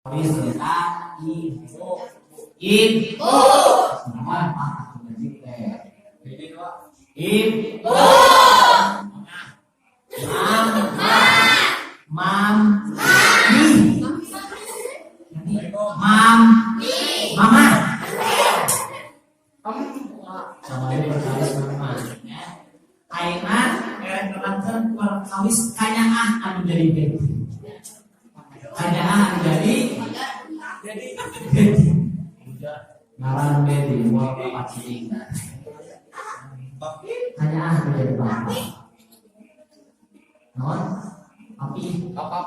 Perkawis ibu. Ibu. Nama ibu. Mam. Mam. Mam. Mama. Sama ini perkawis mama. Ayeuna erek nerangkeun perkawis kanyaah anu jadi bedi. Kanyaah anu jadi bedi. Ngaran bedi moal bapak cicing. Kanyaah anu jadi bapak. Naon? Api. Apa?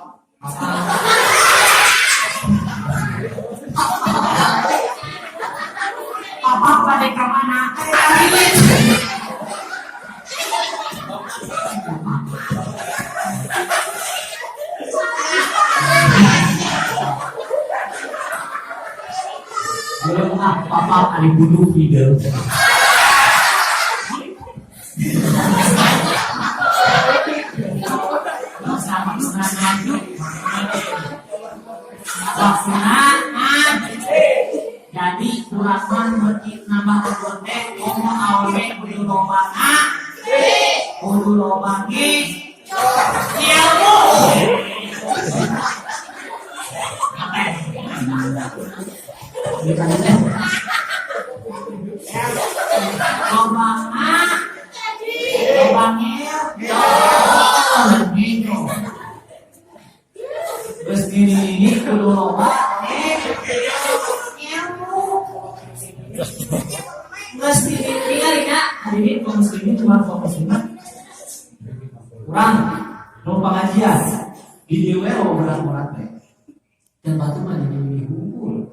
Apa? Papa pada ka mana? Belum ah, papa ada bunuh video. Jadi kurang beuki nambah umur teh ngomong awewe kudu loba kudu loba ge ilmu. Loba loba ngel. Terus gini ini kudu loba ilmu. Geus ningali nya hadirin kaum muslimin cuma kaum muslimat kurang nu pengajian di dieu we loba berat-berat teh dan batu mah jadi hunkul.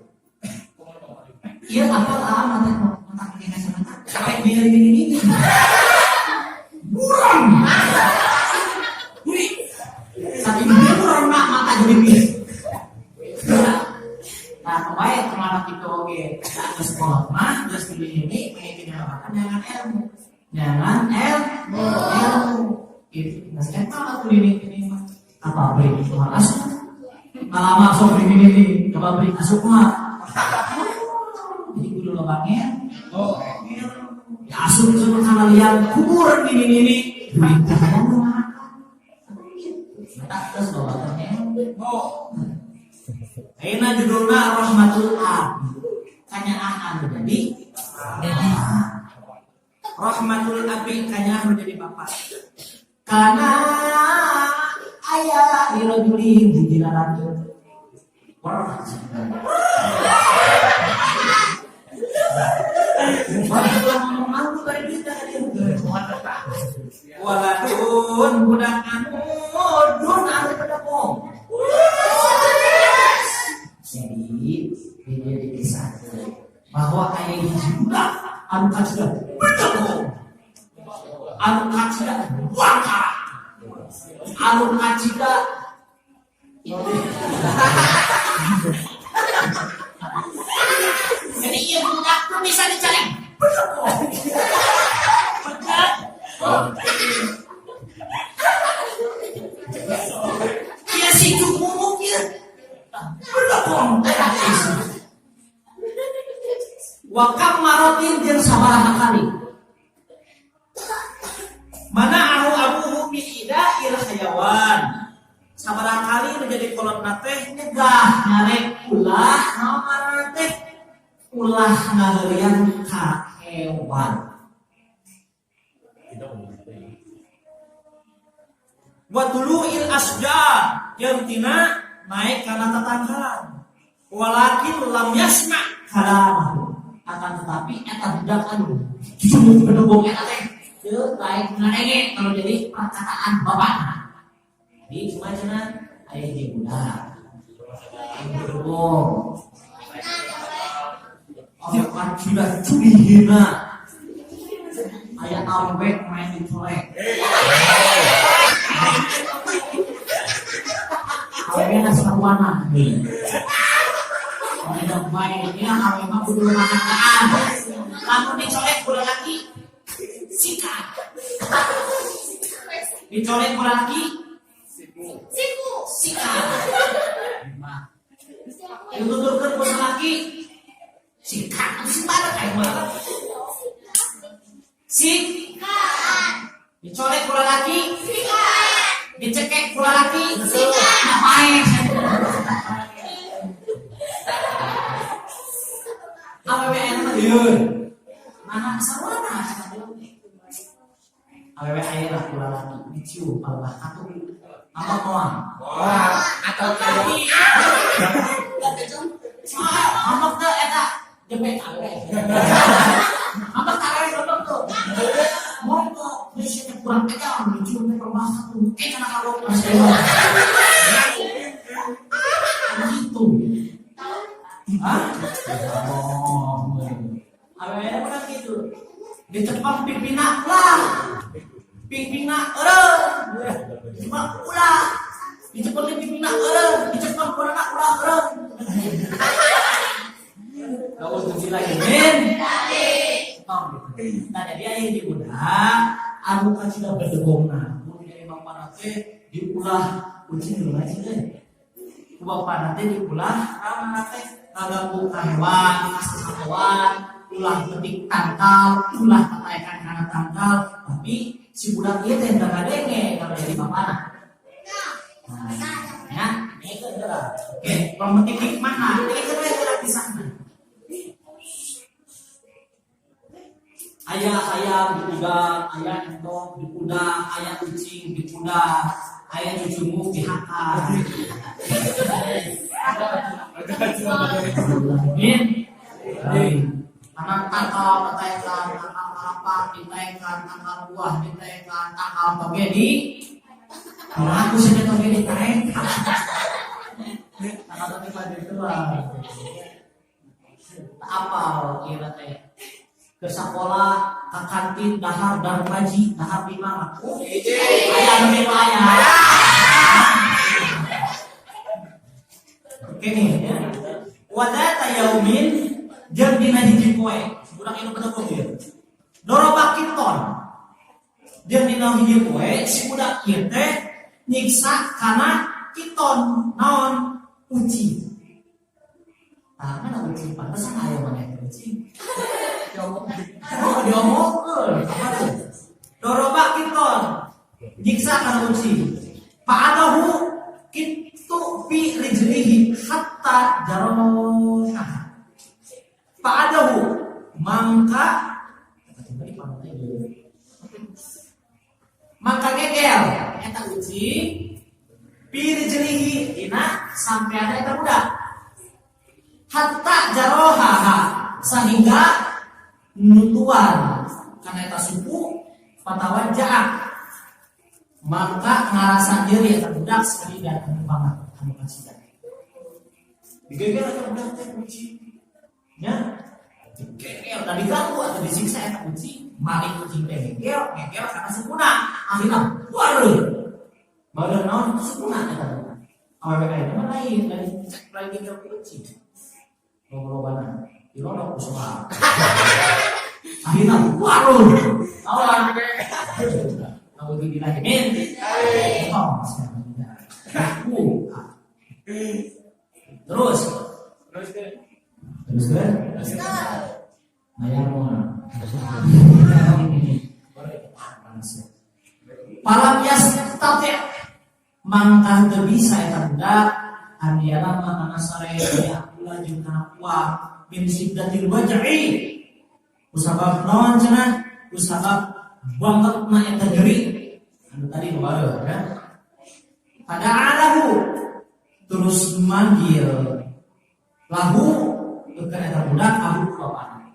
Ieu apal ah mata mata pakai kacamata sampai ningali gini gini buram. Wih, saking buram mata jadi bieu. Nah, kemarin kemana kita oke, ke sekolah mah, terus di ini, makan jangan ilmu, jangan ilmu, itu nasihat mah tuh ini mah, apa pabrik, cuma asup, malah masuk di ini nih, ke pabrik asup mah, jadi kudu lobangnya, oh, ya asup asup karena lihat kubur ini ini, duit kamu makan, tak terus lobangnya, oh. Ayeuna judulna Rahmatul Abi. Kanyaah anu jadi Rahmatul Abi kanyaah anu jadi bapak. Karena aya lirajulin hiji lalaki. Waladun budak anu dun anu bedepong. Jadi ini dikisahkan bahwa aya hiji budak anu kacida bedepong, anu kacida waka, anu kacida jadi ieu budak tuh bisa dicari bedepong. Bedepong. Ieu si cukmumuk ieu. Bedepong. Wa kam marotin jeung sabaraha kali. Mana ahu abuhu min ida'il hayawan. Sabaraha kali nu jadi kolotna teh nyegah nyarek ulah naon ngaranna teh ulah ngaheureuyan ka hewan. Wa tulu'il asjar jeung tina naik kana tatangkalan. Walakin lam yasma kalamahu. Akan tetapi eta budak anu cumuk bedugong eta teh teu baik ngarenge kalau jadi perkataan bapakna. Jadi cuma cenah aya hiji budak bedugong. Aya kacida cudihina. Aya awewe main dicolek. Awewe na sarwana. Udah baiknya awewe mah kudu makan. Lamun dicolek ku lalaki sikat. Dicolek ku lalaki siku. Sikat. Dituturkeun ku salaki sikat si badak aing mah. Sikat. Dicolek ku lalaki? Sikat. Dicekek ku lalaki? Sikat. Ngapain? Awewe aya mah lieur. Mana sarwana awewe aya lah ku lalaki dicium palebah katup. Apa moal? Wah, atau kayak Ngambek teu eta jepet awewe. Ngambek ka awewe ngambek teu. Monggo geus teh kurang ajar dicium teh palebah katup. Eh cenah kagok gitu. Hah? Oh, awewe mah gitu. Dicepeng pipina ulah. Pipina eureun. Cuma ulah. Dicepeng pipina eureun, dicepeng kurana ulah eureun. Nauzubillah min. Tong gitu. Nah, jadi aya di budak anu kacida bedegongna. Mun jadi bapana teh diulah ucing heula cing. Ku bapana teh diulah ramana teh ngaganggu ka hewan, ka hewan, ulah petik tangkal, ulah tataekan kana tangkal, tapi si budak ieu teh teu ngadenge kalau jadi bapana. Nah, ya, itu heula. Oke, pemetik hikmahna, ini we heula kisahna. Ayah ayam diudang, ayah entong diudang, ayah kucing diudang, ayah cucumu dihakan. Amin. Tanam tangkal ditaekan, tangkal kelapa ditaekan, tangkal buah ditaekan, tangkal toge di. Kalau aku sih toge ditaekan. Tangkal toge pada itu lah. Tak apal kira teh. Ke sekolah, ke kantin, dahar, dahar baji, dahar lima. Oh, ayah anu ayah. Oke nih ya. Wadata yaumin jeung dina hiji poe. Budak ieu bedegong ieu. Doroba kiton. Jeung dina hiji poe si budak ieu teh nyiksa kana kiton naon uci. Tah mana uci pantesan aya maneh teh uci. Oh, diomongkeun. Apa tuh? Doroba kiton. Nyiksa kana uci. Fa'adahu kitu fi rijlihi hatta jaroha. Fa'adahu mangka mangka gegel eta uci fi rijlihi dina sampeana eta budak. Hatta jaroha sehingga nutuan karena eta suku fatawajja'a maka ngarasa nyeri eta budak sekali dan anu banget anu kasida. Digegel eta budak teh kucing. Nya digegel tadi diganggu atau disiksa eta kucing, maling kucing teh gegel, gegel karena sukuna. Akhirna waduh. Baru naon sukuna eta budak. Awewe aya mah lain, lain cek lain gegel kucing. Loba-lobana dilodok ku soal. Akhirna waduh. Naon? Nauzubillah min. Oh, terus. Terus kan? Bayar moal. Palam yastati mangka teu bisa eta budak andiana mah kana sare ya ulah jeung kana kuah min siddatil waj'i kusabab naon cenah kusabab bangetna eta nyeri anu tadi nu bareuh ya pada alahu terus manggil lahu ke eta budak abu bapana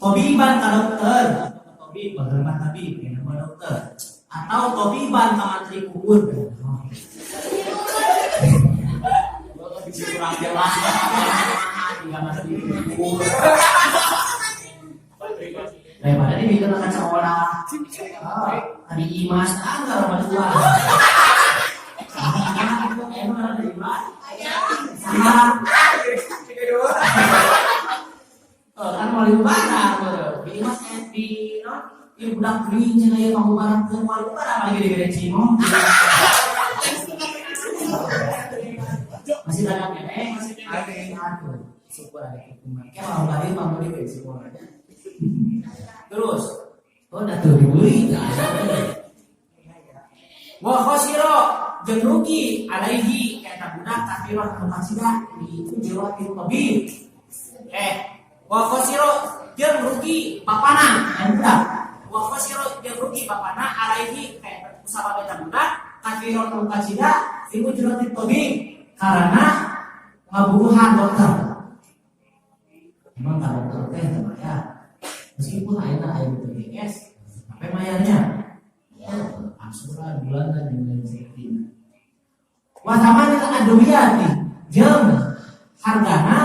tobiban ka dokter tabib baheula tabib ya nama dokter atau tobiban ka mantri kubur kurang jelas tiga mantri kubur daripada dibikin kaca orang tadi imas anggar sama dua emang ada imas kan mau lebaran di imas di no di budak beli cenah ieu panggubaran teu mau lebaran lagi gede-gede cimong. Masih dagang keneh? Masih keneh. Aduh, syukur ada hukuman. Kayak mau balik mau beli ke sekolahnya. Terus, oh dah tuh dibeli. Wa khosiro jeung rugi alaihi eta budak kafiroh anu kasida itu jiratil tabib. Wa khosiro jeung rugi bapana anu budak. Wa khosiro jeung rugi bapana alaihi eta kusabab eta budak kafiroh anu kasida itu jiratil tabib karena ngaburuhan dokter. Emang kalau dokter teh teu bayar. Meskipun ayeuna aya BPJS, tapi mayarnya angsuran bulanan jeung lain sebagainya. Wa thamanil adwiyati jeung hargana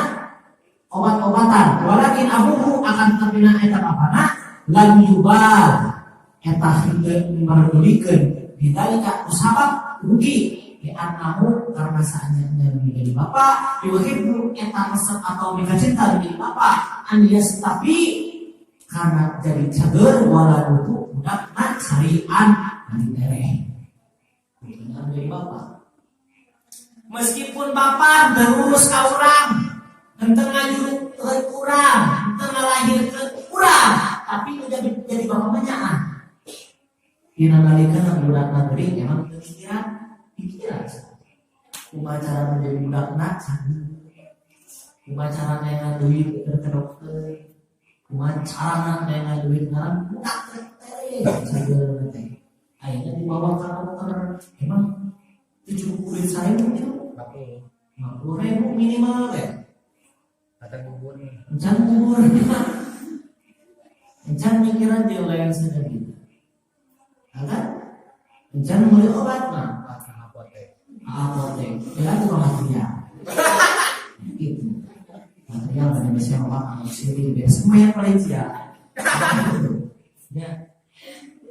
obat-obatan. Walakin abuhu akan tepina eta bapana lam yubal eta henteu merdulikeun bidzalika kusabab rugi di annahu karena saatnya menjadi bapak yuhibbu eta resep atau mika cinta menjadi bapak an tapi karena jadi cager waladuhu budakna sarian ari tereh menjadi bapak meskipun bapak terurus ka urang henteu ngajurukkeun urang henteu ngalahirkeun urang tapi nu jadi bapak mah nyaah dina nalika budakna geuring emang teu pikiran pikiran kumaha cara menjadi budakna cager kumaha cara neangan duit ke dokter kumaha carana neangan duit ngaran budak teh cager teh akhirnya dibawa ke dokter emang itu cukup duit 1.000 gitu 50.000 minimal teh. Kata bubur nih. Encan bubur. Encan mikiran jeung lain gitu. Kan? Encan meuli obat mah. Apotek. Apotek. Ya itu material. Gitu. Material pada biasanya obat anu siri biasa lumayan paling sia. Ya.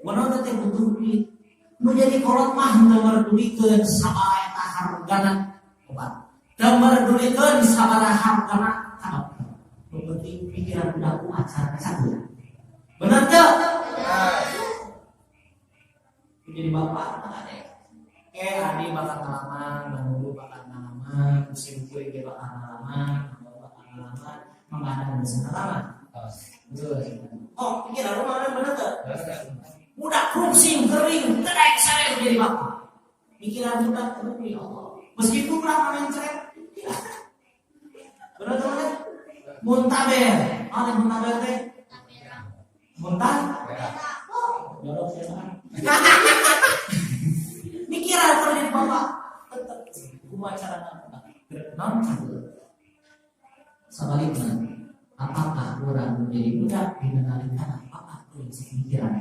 Walau teh butuh duit. Nu jadi kolot mah henteu merdulikeun sabaraha eta hargana obat. Teu merdulikeun sabaraha hargana ka dokter. Nu penting pikiran budak kuat cara cagur. Bener teu? Jadi bapak ada. Adi bakal ngalaman, Manulu bakal ngalaman, musim kuring dia bakal ngalaman, Manulu bakal ngalaman, Mang Adang bisa ngalaman. Betul. Oh, pikiran lu mana bener teu? Budak rungsing, kering, terek sare jadi bapak. Pikiran budak ya Allah. Meskipun ulah mencret, ya. Bener tuh kan? Muntaber. Mana muntaber teh? Muntah? Oh, jorok siapa? Mikiran kalau jadi bapak tetep kumaha carana non sebaliknya apakah orang menjadi budak dina nalika apakah prinsip pikiran?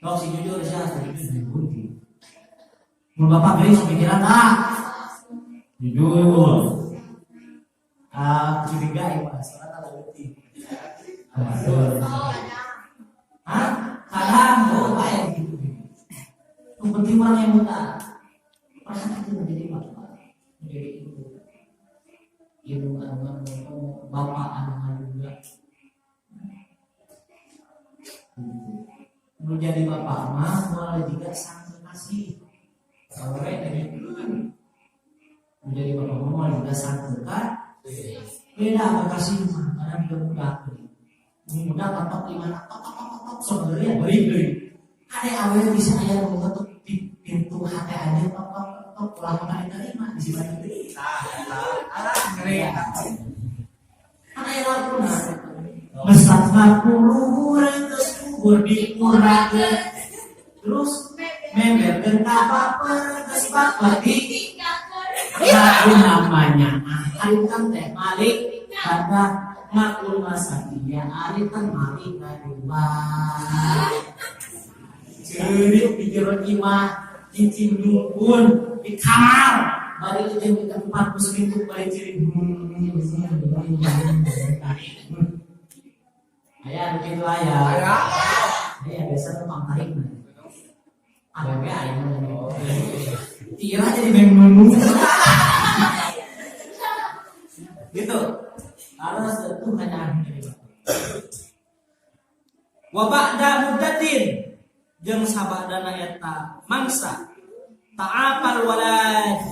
Kalau si jujur saya jujur. Mun bapak beri pikiran tak? Jujur. Ah, curiga ya mas, soalnya tak ngerti. Hah? Kadang, oh, kayak gitu. Yang penting orang yang buta. Perhatikan menjadi bapak, menjadi ibu. Ibu anu bapak anu juga. Menjadi bapak mah mulai juga sang kekasih. Sore dari menjadi bapak mah mulai juga sang kekasih. Beda kekasih mah karena dia muda. Muda ketok di mana tok tok tok tok sebenarnya beri deui. Ada awewe bisa aya nu ketuk di pintu hati aja tok tok tok ulah mana diterima di sini deui. Tah, tah. Ngeri. Kan aya laguna. Geus 40 geus kubur dikurakeun. Terus memberkeun ka baper geus baper di lagu namanya aritan teh malik pada maklum masa dia aritan malik kadua ceurik di jero imah cicing dukun di kamar bari jeung di tempat muslim itu bari ceurik aya begitu aya Aya. Aya biasa numpang tarik mah awewe aya mah Tira jadi beng gitu harus tentu hanya menjadi bapak. Wa ba'da muddatin jeung sabadana eta mangsa ta'apal walad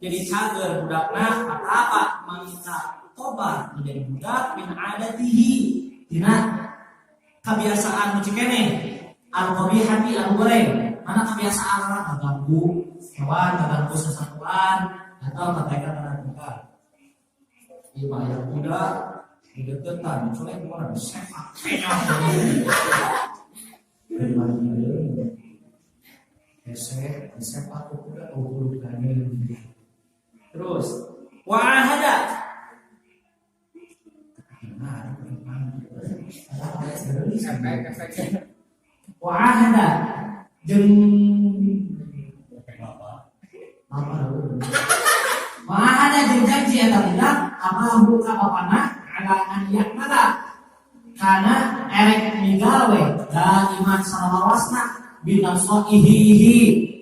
Jadi cager budakna apa mangka tobat menjadi budak min adatihi dina kebiasaan nu cikeneh al-qabihati anu goreng. Mana kebiasaan orang ngaganggu hewan, ngaganggu sesatuan atau mereka karena ieu mah aya kuda dideketan dicolek mana disepak. Hese disepak ku kuda bulu gandeng. Terus wa ahada. Wa ahada jeung apa wa ahada jeung janji eta budak abahu ka bapana ala an ya'mala kana erek migawe daiman salawasna binasaihihi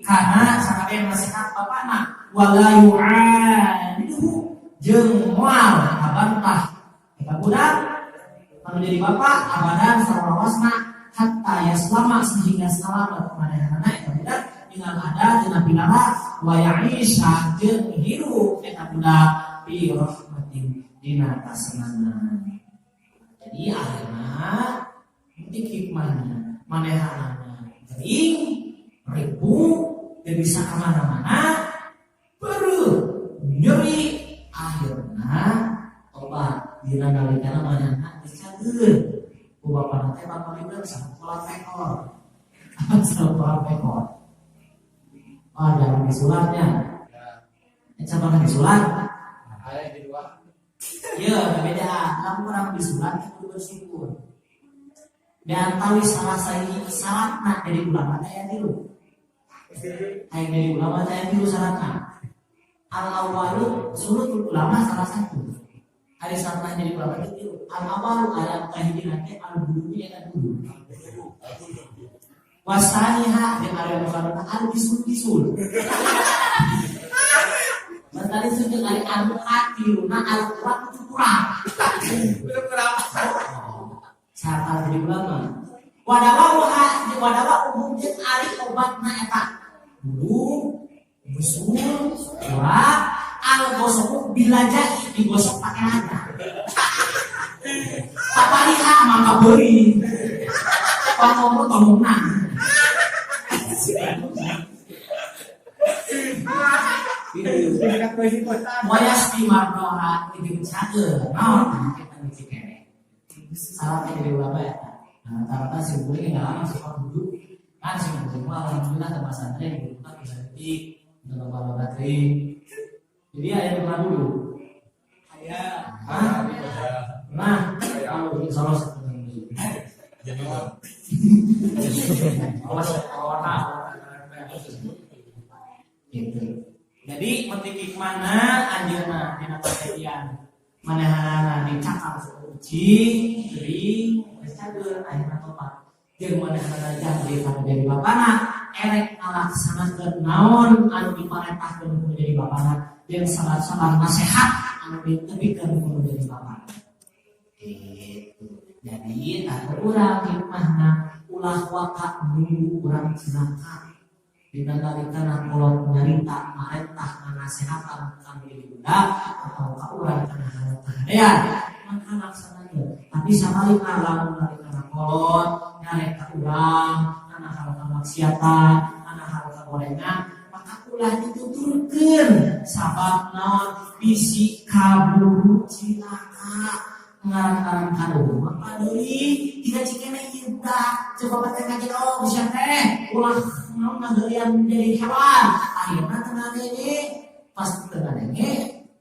kana sakabeh nasihat bapana wala yu'aniduhu jeung moal kabantah eta budak anu jadi bapak abadan salawasna hatta yaslama sehingga selamat manehanana eta budak dengan ada dina pilara wa ya'isha jeung hirup eta budak bi rahmatin dina kasenangan. Jadi akhirna penting hikmahnya manehanana gering ribu dan bisa kemana-mana perlu nyeri akhirna tobat dina nalikana manehna dicageun ku bapana teh bapa lieur sakola pekor sakola pekor. Oh, jangan disulatnya. Coba disulat. Ada di dua. Iya, beda. Lamun urang disulat kudu bersyukur. Dan tahu salah sahiji syaratna jadi ulama teh aya tilu. Hayang jadi ulama teh aya tilu syaratna. Al awwalu surutul ulama salah satu. Ari syaratna jadi ulama teh tilu. Al awwalu aya kahijina teh al bulu eta dulu. Wasaniha jeung aya nu kadua al bisul-bisul. Matali sujud ari anu katiluna al kurang kudu kurang. Kurang. Syarat jadi ulama. Wadawa wadawa umum jeung ari obatna eta. Bulu, bisul, kurang, al gosok bilajai digosok pakai lada. Papariha maka beuring. Pangomong tongongna. Wayas di mardoha jeung cager naon penyakit anu cikene. Salah jadi ulama ya. Nah, rata-rata si kuring nggak lama suka duduk kan si kuring mah alhamdulillah teman santri di rumah bisa detik untuk lomba-lomba teuing. Jadi aya pernah dulu. Aya. Hah? Nah, kalau insya Allah satu Jadi awas corona. Gitu. Jadi metik hikmahna anjeunna dina kejadian manehna dicakal kucing, gering, geus cager akhirna tobat. Jeung manehna janji kana jadi bapana, erek ngalaksanakeun naon anu diparentahkeun ku jadi bapana, jeung sabar-sabar nasehat anu ditebikeun ku jadi bapana. Gitu. Jadi tah urang hikmahna ulah waka nunggu urang cilaka. Dina nalikana kolot nyarita marentah nganasehatan ka jadi budak atau ka urang kana hal kahadean maka laksanakeun. Tapi sabalikna lamun nalikana kolot nyarek ka urang kana hal kamaksiatan kana hal kagorengan maka ulah dituturkeun sabab naon bisi kaburu cilaka. Ngaran-ngaran karuhun mah padeuri tidak cikene ieu budak coba teh ngaji oh bisa teh ulah naon ngageulian jadi hewan akhirna teu ngadenge pas teu ngadenge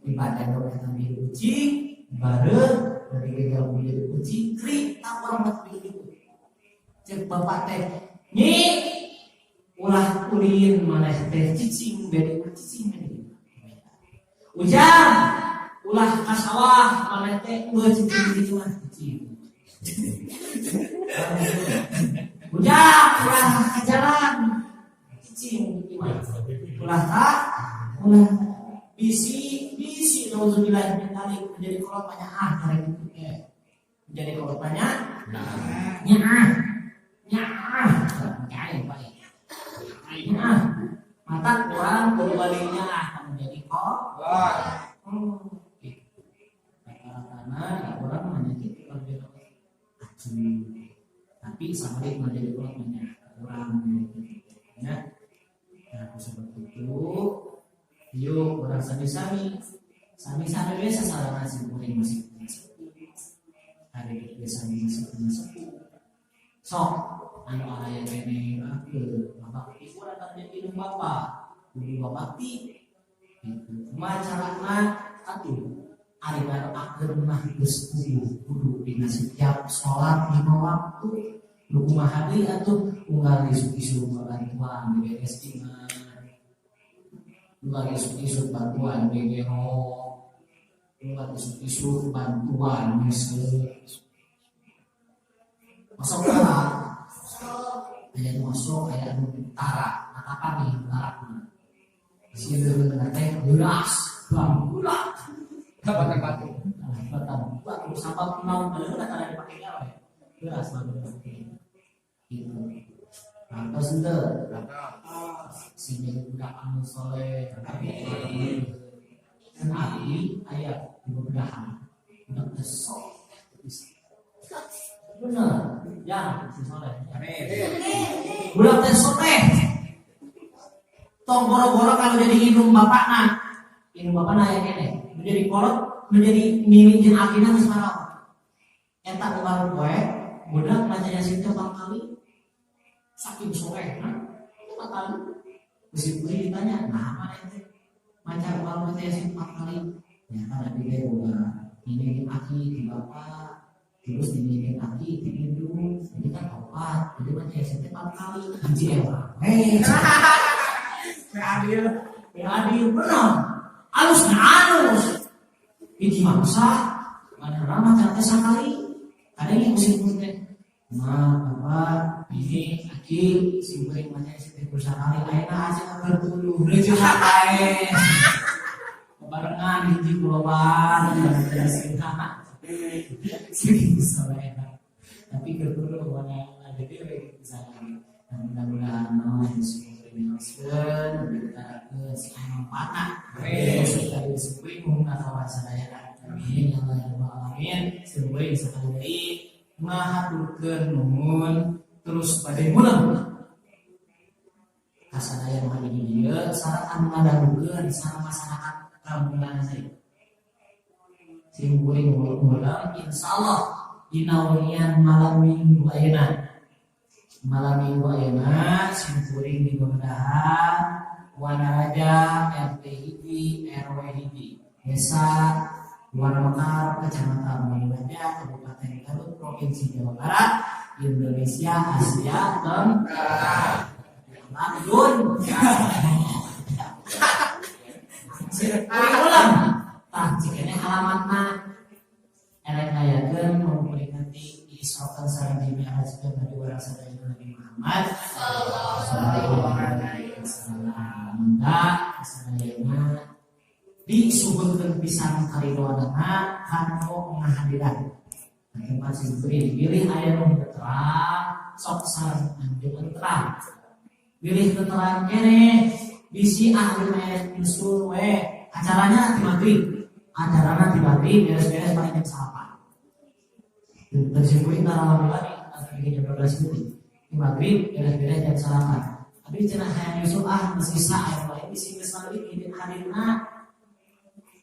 di badan eta biru kucing bareuh dari gagau jadi kucing krik tak urang mah biru cek bapak teh nyi ulah ulin maneh teh cicing bede cicing bede ujang ulah ka sawah maneh teh ulah cicing gitu mah cicing. Ujang ulah ka jalan cicing gitu mah. Ulah ka ulah bisi bisi nauzubillah min dzalik menjadi kolot banyak ah karek gitu teh. Menjadi kolot banyak nyaah nyaah nyaah baik. Nyaah mata kurang kudu balik nyaah menjadi kok. Oh, gitu. Rata-rata ya orang hanya gitu kalau dia tapi sama dia menjadi orang banyak kurang gitu ya. Nah, seperti itu. Yuk, orang sami-sami. Sami-sami biasa salah nasi goreng masih punya sepuh. Hari biasa masih punya sepuh. Sok, anu aya kene ke bapak ibu datang jadi indung bapak, kudu babakti. Gitu. Kumaha carana atuh? Ari ngadoakeun mah geus kudu kudu dina setiap salat 5 waktu. Nu kumaha deui atuh unggal isuk-isuk bantuan beberes imah. Unggal isuk-isuk bantuan gegero. Unggal isuk-isuk bantuan nyeuseut. Masuk lah. Aya nu masuk, aya anu tara. Nah, apa nih tara? Si bener teh beras, bangkulat. Batang batu. Batang batu sampah mau bener tara dipake gawe. Beras mah dipakai. Gitu. Nah, terus ente si jadi budak anu soleh. Amin. Dan abi aya di beberapa budak teh soleh bisa. Bener, ya si soleh. Amin. Budak teh soleh. Tong boro-boro kalau jadi indung bapakna. Indung bapakna aya keneh. Menjadi kolot, menjadi mimin akina geus marah. Eta unggal poe budak maca Yasin teh empat kali. Saking solehna, empat kali. Bisi kuring ditanya, nah apa ente? Maca unggal maca Yasin empat kali. Ya kan abi ge boga ini aki di bapak, terus ini aki di indung, jadi kan opat, jadi maca Yasin teh empat kali. Hiji emang. Hei, Adil. Adil benar. Alus na alus. Hiji mangsa, mana maca teh sakali. Kadang yang musim teh. Ma, bapak, ini aki si kuring maca Yasin teh sakali. Ayeuna aja bertuluh rejeuna kae. Barengan hiji kuloban Yasin sing soleh. Tapi bertuluh mana jadi we gitu sakali. Nah, mudah-mudahan naon simkuring kita si anu manfaatna. Khusus dari simkuring umumna kawan sadayana. Amin ya Allah ya Rabbal alamin. Simkuring sakali deui ngahaturkeun nuhun terus bade muleng. Kasadaya nu hadir di dieu sareng anu ngadangukeun sareng masyarakat kampungan saya. Simkuring muleng insyaallah dina wengian malam Minggu ayeuna. Malam Minggu ayeuna simkuring di Bebedahan Wanaraja RT hiji RW hiji Desa Wanamekar Kecamatan Wanaraja Kabupaten Garut Provinsi Jawa Barat Indonesia Asia Tenggara. Lanjut. Kuring ulang. Tah cikene alamatna erek ngayakeun memperingati Isra sareng Mi'rajkeun Nabi urang sadaya Nabi Muhammad sallallahu alaihi wasallam. Mangga sadayana disuhunkeun pisan karidoanana kanggo ngahadiran. Nah, tempat simkuring bilih aya nu terang sok sareng anjeun terang. Bilih terang keneh bisi ahli mayat nyusul we acaranya di maghrib. Acaranya di maghrib beres-beres paling jam 9. Dan simkuring tara lagi atau jam 12 lebih. Di maghrib beres-beres jam 9. Tapi cenah hayang nyusul ah geus isa aya wae bisi geus maghrib ini hadirna.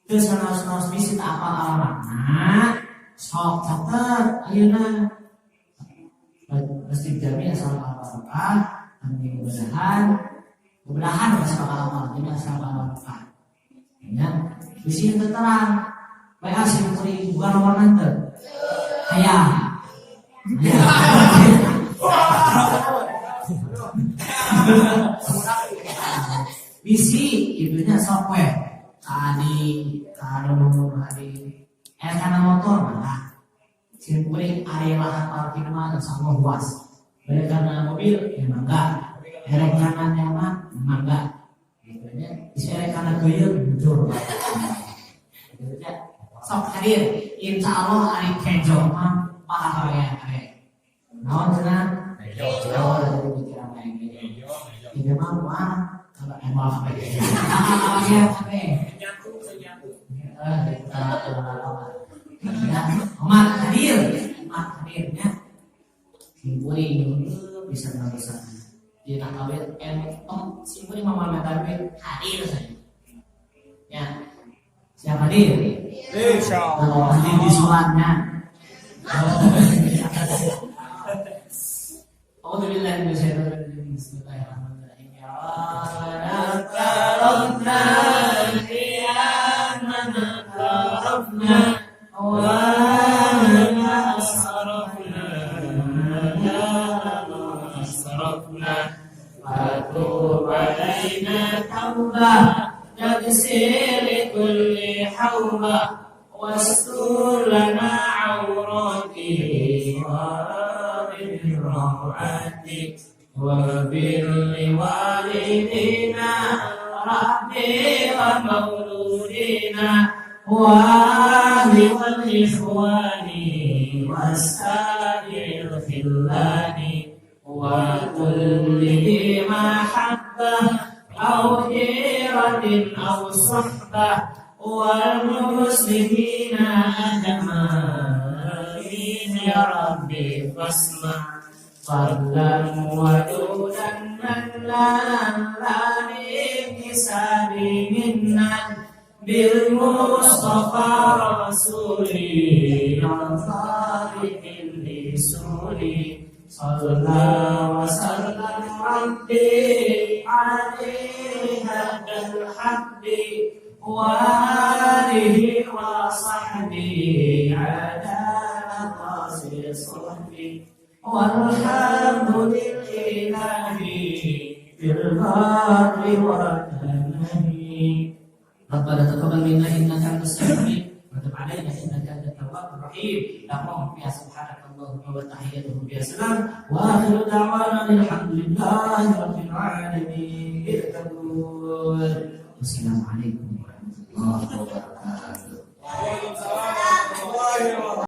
Teu sanaos-naos bisi tak apal alamatna. Sok catet ayeuna. Masjid Jami asal al-Barokah, anu bebedahan, bebedahan asal al jadi asal al-Barokah. Ya, bisi teu terang. WA simkuring bukan nomor nanti. Hayang. Hayang. Bisi itunya sok we. Ka adi, ka anu adi. Kana motor mah. Simkuring area lahan parkir mah insyaallah luas. Balik kana mobil ya mangga. Erek kana nyaman mangga. Gitu nya. Bisi erek kana geuyeut bujur. Gitu nya. Sok hadir. Insyaallah ari kejo mah paham ya we. Naon cenah? Kejo. Oh, dari pikiran lain. Kejo. Ini mah mah kalau emang apa ya? Ya, apa? Kita ya, Omar hadir, Omar hadirnya. Simkuring bisa bisa. Di kawin em simkuring mama mata hadir saja. Ya, siapa hadir? Insyaallah. Hadir di sholatnya. A'udzubillahi minasyaitonir rajim. Bismillahirrahmanirrahim. Ya Rabbana ya man wa asrafna asrafna fatub alaina taubah taghsil kulli hawma wastur lana awrati wa rawati wa birri walidina rabbi wa mauludina wa ahli wal ikhwani wasairil khillani wa kulli dhi mahabbah aw hiratin aw suhbah wal muslimina ajma'in ya rabbi fasma' fadlan wadudan man la intisabi minna bil mustafa rasuli al-khaliqil lisuli sallallahu wa sallam rabbi alaihi hadal habbi wa alihi wa sahbihi ala qasir sahbi walhamdulillahi fil barri wal bahri. Rabbana taqabbal minna innaka antas samiul wa tub alaina innaka antat tawwabur rahim. Lahum ya subhanakallahumma wa tahiyyatuhum bi salam wa akhiru da'wana alhamdulillahi rabbil alamin. Wassalamualaikum warahmatullahi wabarakatuh. Waalaikumsalam warahmatullahi wabarakatuh.